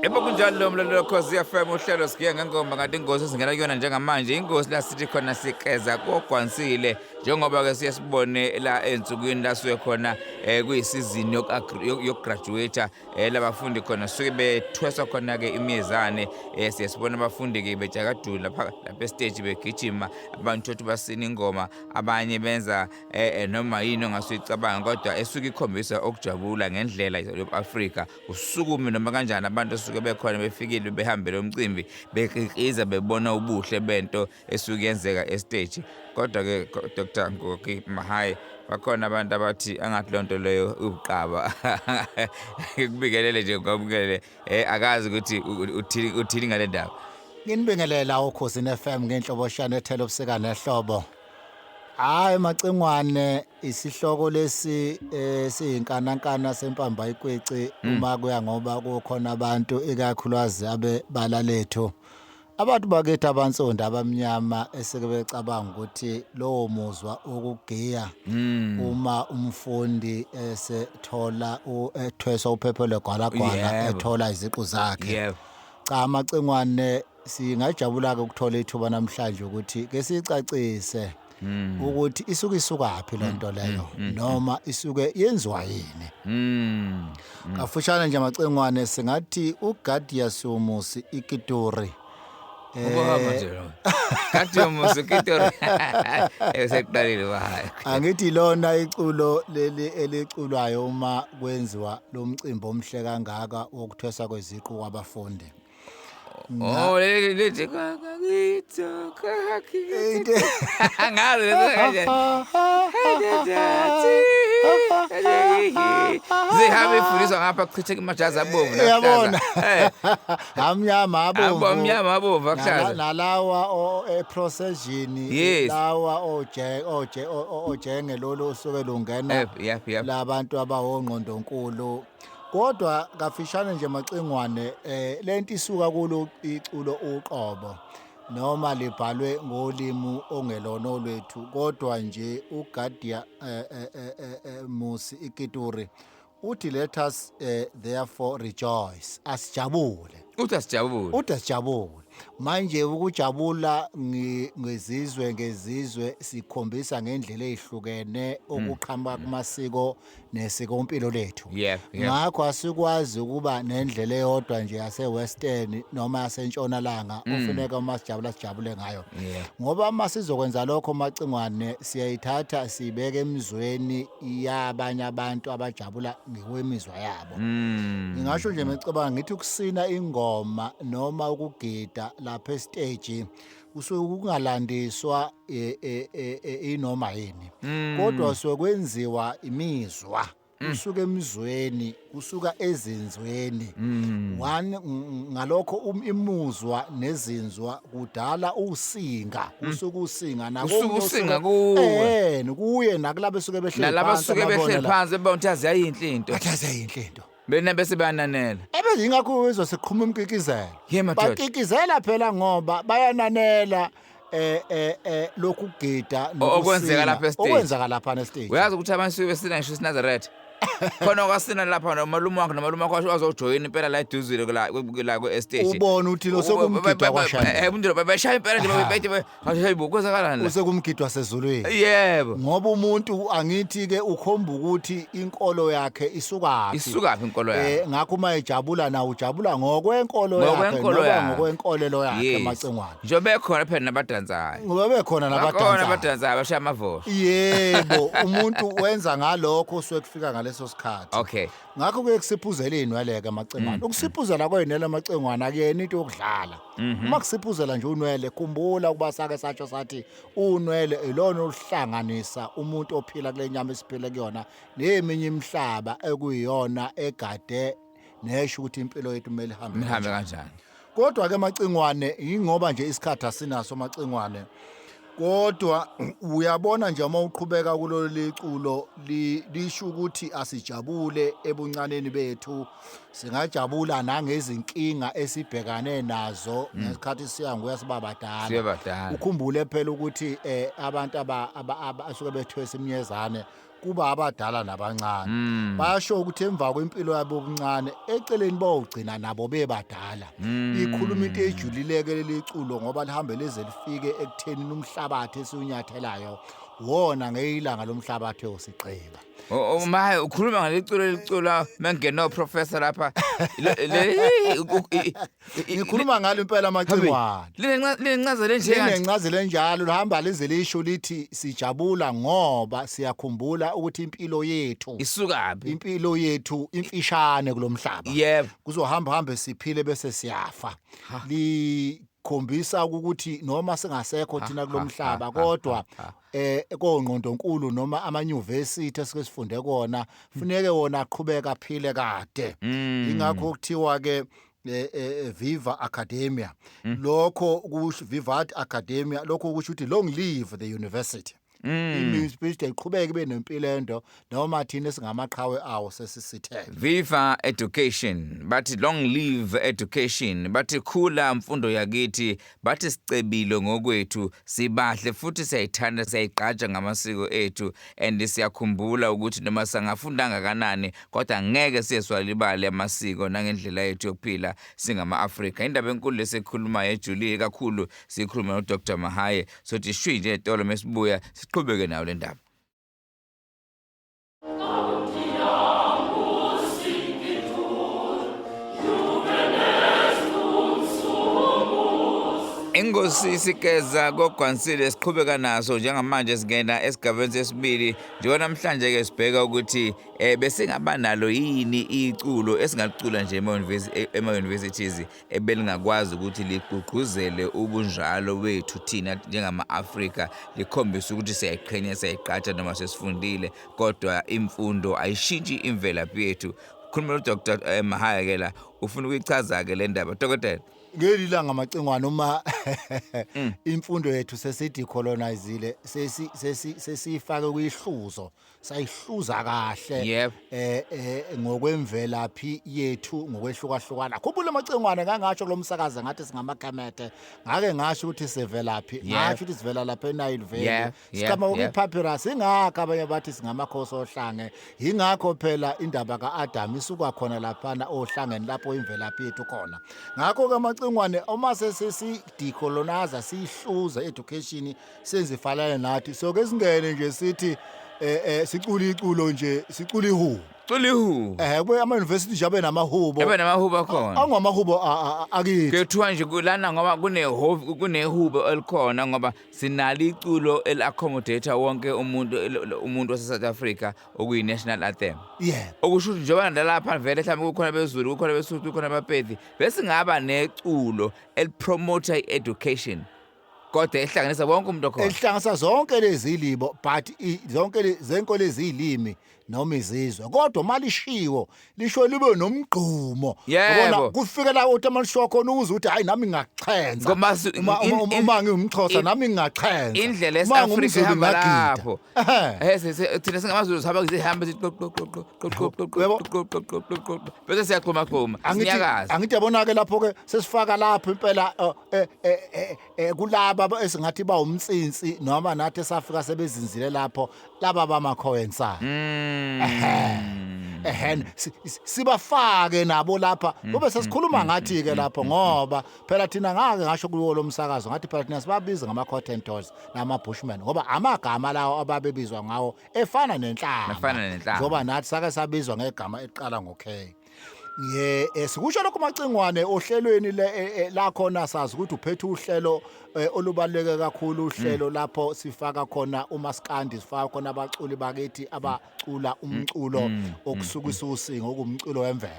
Yebo, kunjalo mlalelo Khosi FM, uhlelo sigiya ngengoma, kanti ingosi esingena kuyona njengamanje ingosi la sithi khona sikeza kogwansile, njengoba ke siye sibone la ensukwini la suke khona kuyisizini yokugraduate labafundi khona suke bethweswa khona ke imiyezane. Siye sibone abafundi ke betshakadula lapha estage begijima, abantu thothi basina ingoma, abanye benza noma yini ongasuyicabanga, kodwa esuke ikhombisa ukujabula ngendlela yobu-Afrika. Usukume noma kanjani, abantu osuke bekhona befikile behambele umcimbi bekikliza bebona ubuhle bento esuke yenzeka estage. Kodwa-ke Dr Ngoki Mahaye, bakhona abantu abathi angathi loo nto leyo ubuqaba. Ngikubikelele nje, ngikubikele, akazi ukuthi uthini ngale ndaba. Nginibingelela Okhozini FM ngenhloboshana ethela ubusika nehlobo. Hayi Macingwane, isihloko lesi siyinkanankana sempamba ikwici uma kuya, ngoba kukhona abantu ikakhulukazi abebala lethu, abantu bakithi abansundu abamnyama, eseke becabanga ukuthi lowo muzwa wokugiya uma umfundi esethola ethweswa uphephe lwegwalagwala, ethola iziqu zakhe. Cha Macingwane, singajabula ke ukuthola ithuba namhlanje ukuthi ke sicacise ukuthi isuke isukaphi lento leyo noma isuke yenziwa yini. Kafushane nje Macingwane, singathi uGadius Musi Ikituri. Ukuhamba nje lo. Kathi yomusi kitori. Sekuqalile wahayi. Angithi lona iculo leli eliculwayo uma kwenziwa lo mcimbi omhle kangaka wokuthweswa kweziqu kwabafundi. Oh, leli lithi kwakitho kwakitho. Ngazi leso kanjani. Zihambe ifundiswa ngapha kuchitheka imajazi abovu. Uyabona? Amnyama, abomvu. Amnyama, abomvu, akuhlaza. Nalawa e-procession, lawa oje ojenge lolu osuke lungena labantu abawongqondonkulu. Kodwa kafishane nje Macingwane, lento isuka kulo iculo uqobo, noma libhalwe ngolimi ongelona olwethu, kodwa nje uGadia Musi Ikituri uthi, "Let us therefore rejoice," asijabule. Uthi asijabule. Uthi asijabule. Manje ukujabula ngezizwe ngezizwe sikhombisa ngendlela ezihlukene okuqhamuka kumasiko nesikompilo lethu. Ngakho asikwazi ukuba nendlela eyodwa nje yase Western noma yasentshonalanga ufuneka uma sijabula sijabule ngayo, ngoba uma sizokwenza lokho Macingwane, siyayithatha sibeke emizweni yabanye abantu abajabula ngokwemizwa yabo. Ngingasho nje mecabanga ngithi ukusina ingoma noma ukugida lapha estage kusuke kungalandiswa inoma yini, kodwa suke kwenziwa imizwa, kusuka emizweni, kusuka ezinzweni. One ngalokho imuzwa nezinzwa kudala usinga, kusuka usinga. Kusuka usinga kuwe. Kuye nakulabo esuke behleli Nalaba phansi, suke behleli ababona la. Phansi bebona ukuthi azi yayinhle into. Bathi aze yinhle into. Bena bese bayananela. Ebe ingakho uzwe seqhuma umkikizelo. Ye madoda. Bakikizela phela ngoba bayananela lokhu kugida. Okwenzeka lapha estage. Okwenzeka lapha estage. Uyazi ukuthi abantu suke besina ngisho isiNazaretha. Khona kwasina lapha nomalume wakhe, nomalume wakho azojoyina impela la eduzile la ku estage. Ubona ukuthi lo sekumgidwa kwashaya. Umuntu beshaya impela nje, bethi hayibo, kwenzakalani la? Usekumgidwa sezulwini. Yebo. Ngoba umuntu angithi ke ukhomba ukuthi inkolo yakhe isukaphi. Isukaphi inkolo yakhe. Ngakho uma ejabula na ujabula ngokwenkolo yakhe Ngokwenkolo noma yakhe. ngokwenkolelo yakhe Macingwane. Njengoba bekhona phela nabadansayo. Ngoba bekhona Bakhona nabadansayo. abadansayo abashaya amavosho. Yebo, umuntu wenza ngalokho osuke kufika ngaleso sikhathi. Ngakho kuye kusiphuzela inwele ke Macingwane. Ukusiphuzela kweyinwele Macingwane akuyena into yokudlala. Uma kusiphuzela nje unwele, khumbula ukuba sake satsho sathi unwele ilona oluhlanganisa umuntu ophila kule nyama esiphila kuyona neminye imihlaba ekuyiyona egade nesho ukuthi impilo yethu kumele ihambe Nihambe kanjani? Kodwa ke Macingwane, ingoba nje isikhathi asinaso Macingwane, kodwa uyabona nje uma uqhubeka kulolu liculo lisho ukuthi asijabule ebuncaneni bethu, singajabula nangezinkinga esibhekane nazo ngesikhathi siya nguya sibabadala. Siyabadala. Ukhumbule phela ukuthi abantu asuke bethwesa iminyezane. Kuba abadala nabancane bayasho ukuthi emva kwempilo yabo obuncane eceleni bawugcina nabo bebadala. Ikhuluma into ejulileke leli culo, ngoba lihambe lize lifike ekuthenini umhlabathi esiwunyathelayo wona ngeyilanga lomhlabathi osigqiba. Maye, ukhuluma ngaleculo elicula mengena professor lapha. Ngikhuluma ngalo impela, amacingwane. Linencazelo enje kanti. Linencazelo enjalo, lihamba lize lisho lithi sijabula ngoba siyakhumbula ukuthi impilo yethu isukaphi, impilo yethu imfishane kulomhlaba. Kuzohamba hambe siphile bese siyafa. Likhombisa ukuthi noma singasekho thina kulomhlaba, kodwa kongqondonkulu noma amanyuvesithi esike sifunde kona funeke wona aqhubeka aphile kade. Ingakho kuthiwa ke Viva Academia, lokho kusho Vivat Academia, lokho kusho ukuthi long live the university. Imispirit iqhubeke ibe nempilo endo noma thina singamaqhawe awo sesisithele. Viva education, bathi long live education, bathi khula mfundo yakithi, bathi sicebile ngokwethu, sibahle futhi siyayithanda, siyayigqaja ngamasiko ethu, and siyakhumbula ukuthi noma sangafunda kangakanani kodwa ngeke siye swalibale amasiko nangendlela yethu yokuphila singama-Afrika. Indaba enkulu lesikhulumayo ejulile kakhulu sikhuluma noDr Mahaye. Sothi shwi nje etolo, mesibuya siqhubeke nayo le ndaba. Ingosi sigeza kogwansile siqhubeka naso njengamanje, singena esigabeni sesibili njengoba namhlanje ke sibheka ukuthi besingaba nalo yini iculo esingalicula nje ema-universities ebelingakwazi ukuthi ligqugquzele ubunjalo wethu thina njengama-Afrika, likhombise ukuthi siyayiqhenya, siyayigqaja noma sesifundile, kodwa imfundo ayishintshi imvelaphi yethu. Khuluma noDr Mahaya ke la, ufuna ukuyichaza ke le ndaba, dokotela. Ngelilanga, amacingwane, uma imfundo yethu sesidecolonizile, sesifake kuyihluzo, sayihluza kahle ngokwemvelaphi yethu, ngokwehlukahlukana. Khumbula, amacingwane, ngangasho kulomsakazo ngathi singamakhamete, ngake ngasho ukuthi sivelaphi, ngasho ukuthi sivela lapha eNile Valley, siqhamuka kwipapyrus. Ingakho abanye bathi singamakhosi ohlange, ingakho phela indaba kaAdam isuka khona laphana ohlangeni lapho imvelaphi yethu khona. Ngakho ke, amacingwane, uma sesisi decolonize, siyihluza education, senze ifanele nathi, so ke singene nje sithi sicula iculo nje, sicula ihubo. Cula ihubo. Kube ama university nje abe namahubo. Ebe namahubo akhona. Angamahubo akithi. Kuthiwa nje kulana ngoba kunehubo elikhona, ngoba sinalo iculo eli-accommodate wonke umuntu, umuntu wase-South Africa, okuyi-national anthem. Okusho ukuthi njengoba nalapha vele mhlawumbe kukhona beZulu, kukhona beSuthu, kukhona abaPedi, besingaba neculo elipromota i-education kodwa ehlanganisa wonke umuntu okhona. Elihlanganisa zonke lezi libo, but zonke zonke lezi limi noma izizwe, kodwa malishiwo lisho libe nomgqumo. Yabona, kufike la uthi amalisho khona uze uthi hayi, nami ngingaxhensa. Ngoba Uma ngingumXhosa, nami ngingaxhensa. Indlela Uma esi-Afrika ngumZulu, ihamba ngingagida. lapho. Thina singamaZulu sihamba sihambe sithi qo qo qo qo qo qo qo qo qo qo qo qo qo, bese siyaqhuma qhuma. Angithi sinyakaza. Angithi yabona ke lapho ke sesifaka lapho impela kulaba esingathi ba umtsinsi noma nathi esafika sebezinzile lapho, laba bamaKhoensa. Ehhe, sibafake nabo lapha, kube sesikhuluma ngathi ke lapho, ngoba phela thina ngake ngasho kuwo lo msakazo ngathi phela thina sibabiza ngama-Hottentots nama-Bushmen, ngoba amagama lawo ababebizwa ngawo efana nenhlamba. Efana nenhlamba. Njengoba nathi sake sabizwa ngegama eliqala ngo-K. Ye, sikusho lokho, macingwane, ohlelweni le la khona sazi ukuthi uphethe uhlelo olubaluleke kakhulu, uhlelo lapho sifaka khona umaskandi, sifaka khona abaculi bakithi abacula umculo okusukisa usingo, okumculo wemvelo.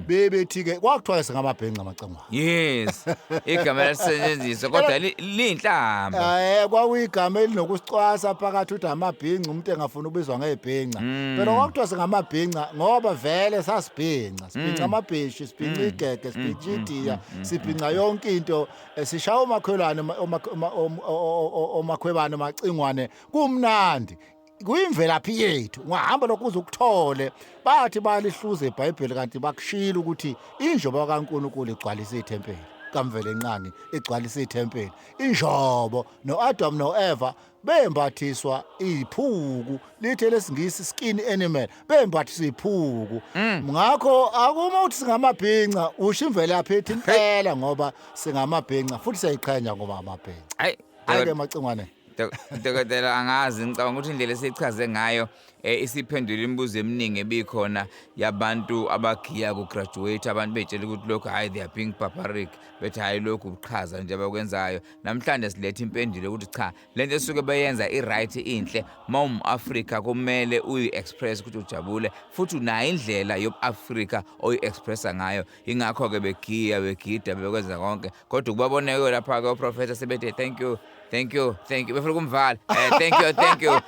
Bebethi ke kwakuthiwa singamabhenca, macingwane. Yes, igama lalisetshenziswa kodwa liyinhlamba. Kwakuyigama elinokusicwasa phakathi ukuthi amabhinca, umuntu engafuni ukubizwa ngebhinca. Pero kwakuthiwa singamabhinca ngoba vele sasibhinca, sibhinca amabheshi, sibhinca igege, sibhinca idiya, sibhinca yonke into, sishaya omakhwelwane, omakhwebane, macingwane, kumnandi. Kuyimvelaphi yethu. Ungahamba lokhu uze ukuthole. Bathi balihluza iBhayibheli kanti bakushila ukuthi injobo kaNkulunkulu igcwalise ithempeli. kaMvelinqangi igcwalisa ithempeli. Injobo noAdam noEva bembathiswa iphuku, lithe lesingisi skin animal, bembathiswa iphuku. Ngakho akuma uthi singamabhinca, usho imvelaphi ethi impela, ngoba singamabhinca futhi siyayiqhenya ngoba amabhinca. Hayi. Ayike macingwane. Dokotela, angazi, ngicabanga ukuthi indlela esichaze ngayo isiphendula imibuzo eminingi ebikhona yabantu abagiya ku-graduate, abantu bey'tshela ukuthi lokhu, hhayi, they are being barbaric, bethi hhayi, lokhu ubuqhaza nje abakwenzayo. Namhlanje siletha impendulo ukuthi cha, lento esuke beyenza i-right, inhle. Uma um-Afrika kumele uyi-express ukuthi ujabule, futhi unayo indlela yobu-Afrika oyi-expressa ngayo. Ingakho-ke begiya, begida, bekwenza konke, kodwa ukubaboneke lapha-ke oprofessor sebethe thank you, thank you, thank you, befuna ukumvala, thank you, thank you,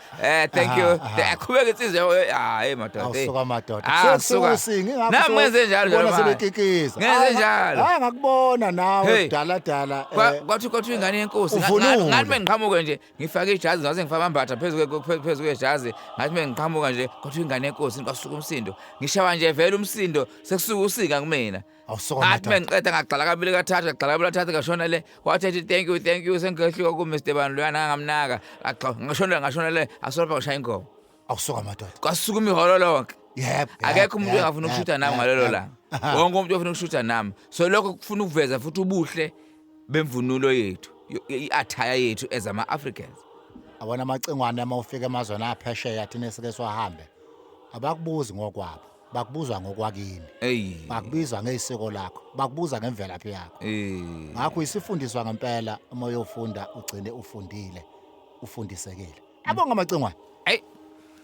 thank you. Aqhubeka insizwa, hayi madoda, hey. Awusuka madoda. Ah, suka. Suka. Nami ngenze njalo Ubona nje manje. sebekikiza. Ngenze njalo. Hayi, ngakubona nawe Hey. dala dala. Kwathi ingane yenkosi Uvunule. Ngathi mengiqhamuke nje ngifake ijazi, ngaze ngifake ambatha phezu kwejazi, ngathi mengiqhamuka nje kwathi ingane yenkosi, kwasuka umsindo, ngishawa nje vele umsindo, sekusuka usika kumina. Awusuka Ngathi madoda. mengiqeda ngagxala kabili kathathu, ngagxala kabili kathathu, ngashona le, wathi ethi thank you, thank you, sengehluka ku Mr Bani loyana, ngangamnaka, ngashona le, asolapha ngishaya ingoma. Awusuka madoda. Kwasuka imiholo lonke. Yebo. Akekho umuntu engafuna ukushutha nami ngalelo langa, wonke umuntu ofuna ukushutha nami. So lokho kufuna ukuveza futhi ubuhle bemvunulo yethu, i-attire yethu as ama-Africans. Abona amacingwane, uma ufika emazweni aphesheya, thina esike siwahambe, abakubuzi ngokwabo, bakubuza ngokwakini. Eyi. Bakubizwa ngesiko lakho, bakubuza ngemvelaphi yakho. Ngakho isifundiswa ngempela uma uyofunda, ugcine ufundile, ufundisekile. Abonga amacingwane. Hayi,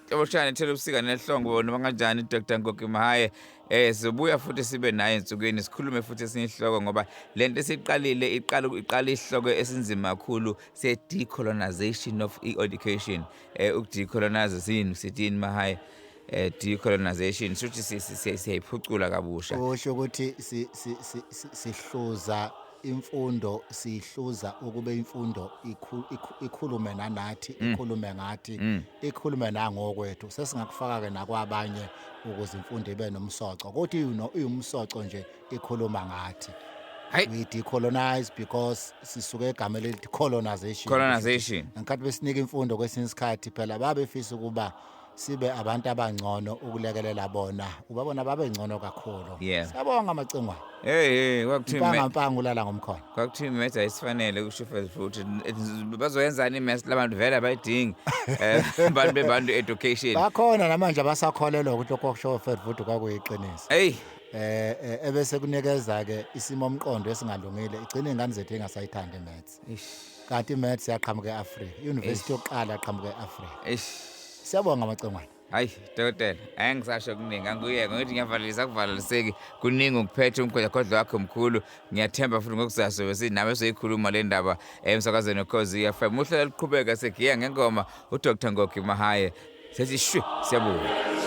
Ntoboshane thela ubusika nehlongo, noma kanjani Dr Nkoki Mahaye, sizobuya futhi sibe naye ensukwini, sikhulume futhi esinye isihloko, ngoba lento esiqalile iqala isihloko esinzima kakhulu se decolonization of education. Ukudecolonize sini, sithini Mahaye? Decolonization suthi siyayiphucula kabusha. Kusho ukuthi sihluza imfundo, sihluza ukube imfundo ikhulume nanathi, ikhulume ngathi, ikhulume nangokwethu. Sesingakufaka ke nakwabanye ukuze imfundo ibe nomsoco, kodwa iwumsoco nje ikhuluma ngathi. Hayi. We decolonize because sisuke egameni elithi colonization. Colonization. Ngenkathi besinika imfundo kwesinye isikhathi phela babefisa ukuba sibe abantu abangcono ukulekelela bona, ubabona babe ngcono kakhulu. Siyabonga amacingwane. Hey hey, kwakuthiwa Impanga mpanga ulala ngomkhono. Kwakuthiwa imaths ayisifanele kusho futhi bazoyenzani imaths labantu vele abayidingi, abantu bebantu education. Bakhona namanje abasakholelwa ukuthi lokho okusho Verwoerd kwakuyiqiniso. Hey. Ebese kunikeza ke isimo omqondo esingalungile, igcine ingane zethu engasayithandi imaths. Eish. Kanti imaths yaqhamuka eAfrika, iuniversity yokuqala yaqhamuka eAfrika. Eish. Siyabonga amacingwane. Hayi dokotela, angisasho kuningi, angikuyeka ngithi ngiyavalelisa, akuvalaliseki, kuningi ukuphethe umkhodla wakhe omkhulu. Ngiyathemba futhi ngokuzayo besinawe soyikhuluma le ndaba emsakazweni Ukhozi FM. Uhlelo luqhubeka, segiya ngengoma uDr Ngoki Mahaye. Sethi shwi, siyabuya.